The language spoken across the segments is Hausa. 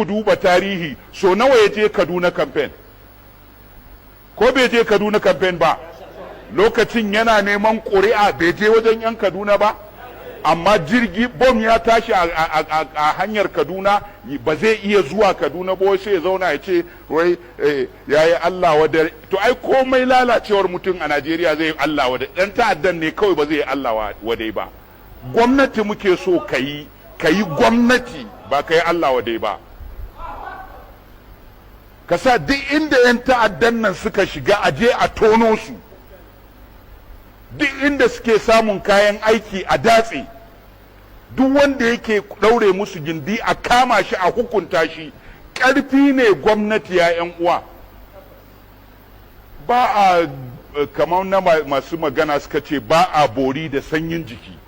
Ku duba tarihi, so nawa ya je Kaduna campaign? Ko bai je Kaduna campaign ba? Lokacin yana neman ƙuri'a, bai je wajen 'yan Kaduna ba? Amma jirgi bom ya tashi a hanyar Kaduna, ba zai iya zuwa Kaduna ba, sai ya zauna ya ce wai ya yi Allah wadai. To ai komai lalacewar mutum a Najeriya zai yi Allah wadai, dan ta'addan ne kawai ba zai yi Allah wadai ba. Gwamnati muke so ka yi, ka yi gwamnati, ba ka yi Allah wadai ba. Ka sa duk inda 'yan ta'addan nan suka shiga, a je a tono su. Duk inda suke samun kayan aiki, a datse. Duk wanda yake ɗaure musu gindi, a kama shi, a hukunta shi. Ƙarfi ne gwamnati, ya 'yan uwa. Ba a kamar na masu magana suka ce, ba a bori da sanyin jiki.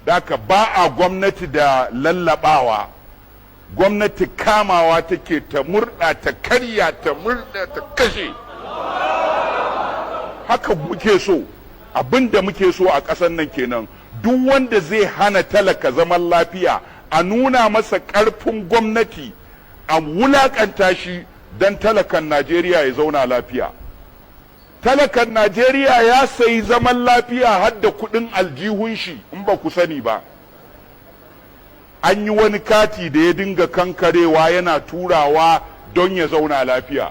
Daka ba a gwamnati da lallabawa. Gwamnati kamawa take, ta murɗa, ta karya, ta murɗa, ta kashe. Haka muke so. Abin da muke so a ƙasar nan kenan. Duk wanda zai hana talaka zaman lafiya, a nuna masa ƙarfin gwamnati, a wulaƙanta shi don talakan Najeriya ya zauna lafiya. Talakan Najeriya ya sayi zaman lafiya har da kuɗin aljihun shi. In ba ku sani ba, an yi wani kati da ya dinga kankarewa yana turawa don ya zauna lafiya.